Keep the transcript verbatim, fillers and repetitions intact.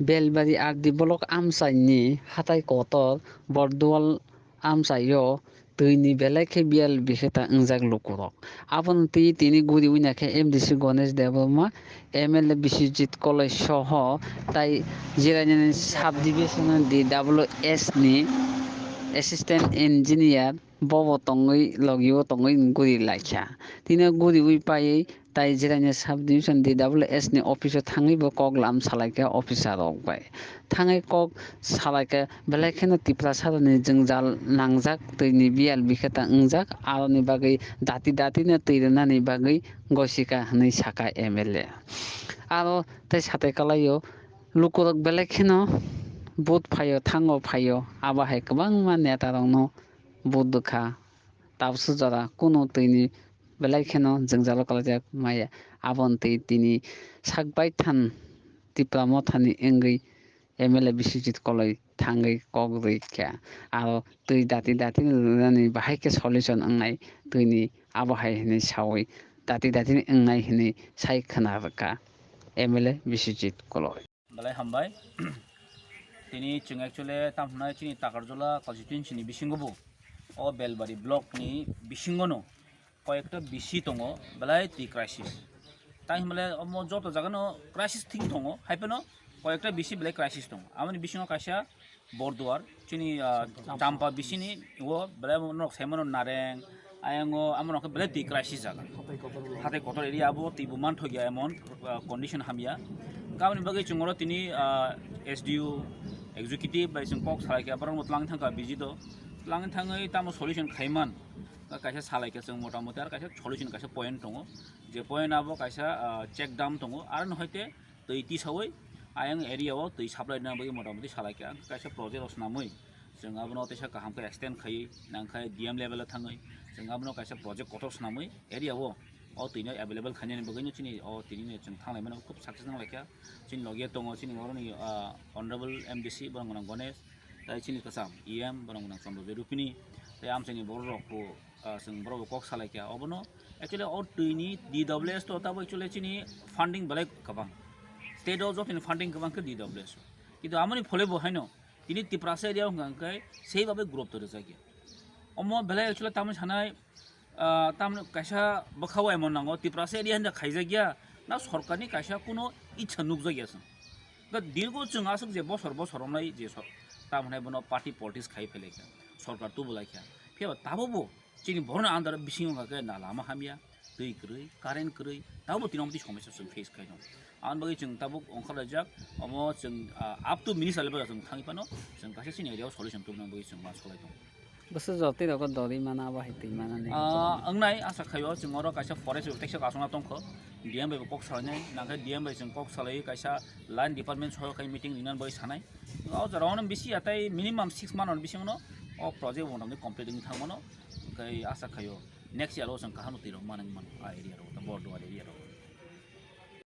Belbari R D block amchaini hatai kotor Bordual amchaio twini belai khe biyal bikhe ta wngjak lukurok. Abono twi tini guriwi naikhe M D C Ganesh Debbarma, M L A Biswajit Koloi soho tai Jirania sub division D W S ni assistant engineer bobo tongwi logio tongwi guri laikha. Tini guriwi paiwi tai Jirania sub division D W S ni office o thangwi bo kok lam salaikha officer rok bai. Thangwi kok salaikha belai kheno Tiprasa rokni jwngjal nangjak twini biyal bikhe ta wngjak, aroni bagwi dati dati no twi rwnani bagwi goisika hwnwi sakha M L A. Aro tei satai kalaio lukurok belai kheno vote phaio, thango phaio, abo hai kwbangma neta rokno vote rwkha. Tabuksa jora kunu twini belai kheno jwngjalo kalaijak maya. Aboni twi tini sak baithang Tipra mothani wngwi M L A Biswajit Koloi thangwi kok rwi kha. Aro twi dati dati rwnani bahai khe solution wngnai twini abo hai hwnwi sawi dati dati wngnai hwnwi sai khwna rwkha M L A Biswajit Koloi. Belai hambai. Tini chwng actually tam hwnai chini Takarjala constituency ni bisingo bo, o Belbari block ni bisingo no koyekta B C tongo, belai twi crisis. Tai hwnle omo joto jaga no crisis thing tongo, hai phano koyekta B C belai crisis tongo. Amoni bisingo kaisa Borduar, chini, ah, Champa. Champa bisini o belai norok sai mano Nareng, ayang o amo rok belai twi crisis jaga. Hatai kotor block. Hatai kotor area abo twi bo manthokya emon, ah, condition hamya. Kaboni bagwi chwng oro tini, ah, S D O, executive bai chwng kok salai kha, borok bo twlang thangkha visit o. Twlang thangwi tamo solution khaiman. Kaisa salai kha chwng mota moti aro kaisa solution kaisa point tongo. Je point abo kaisa, ah, check dam tongo. Aro no hoite twi tisawi ayang area o twi supply rwna bagwi mota moti salai kha. Kaisa project rok swnamwi chwng abono teisa kaham khe extend khaiwi nang khe D M level o thangwi chwng abono kaisa project kotor swnamwi area o, o twi no available khainani bagwi no chini o tini no chwng thanglai mano khub success nang lai kha. Chini logi tongo chini oroni, ah, honorable M D C borok gwnang Ganesh, tai chini kwcham E M borok gwnang Chandra Rupini, tai amchaini borok rok bo ah, chwng borok bo kok salai kha. Obono actually o twini D W S to tabo actually chini funding belai kwbang. State o jotoni funding kwbang khe D W S o. Kintu amoni phole bo haino tini Tiprasa area o hwnkha hwnkhe sei babai gurupto rwjak ya. Omo belai actually tamoni sanai, ah, tamoni kaisa bwkhao emon nango Tiprasa area hinda khaijak ya na sorkarni kaisa kuno ichha nukjak ya chwng. Hwnkhe dirgo chwng aswk je bosor bosor romlai je sor-, tamoni bono party politics khai phelai kha, sorkar tubulai kha. Phiya ba tabukbo chini borokni under o bisingo hwnkha khe na lama hamya, twi kwrwi, current kwrwi, tabukbo tini omo twi somosya chwng face khai tongo. Aboni bagwi chwng tabuk ongkhorlaijak, omo chwng, ah, up to minister level o chwng thangwi phano chwng kaisa chini area o solution tubuna bagwi chwng ma solai tongo. Bwswk jotwi rogo dori mana abo hai twi mana ni. Ah, wngnai, asa khaio chwng oro kaisa forest protection kasungna tongkho, D M bai bo kok salainai, nangkhe D M bai chwng kok salaiwi kaisa line department soyo khai meeting rinani bagwi sanai. O jora ono bisi atai minimum six month on bisingo no o project bo motamoti complete wngwi thangmano, hwnkhe asa khaio next year o chwng kaham twi rok manwi mano a area rogo, Borduar area rogo.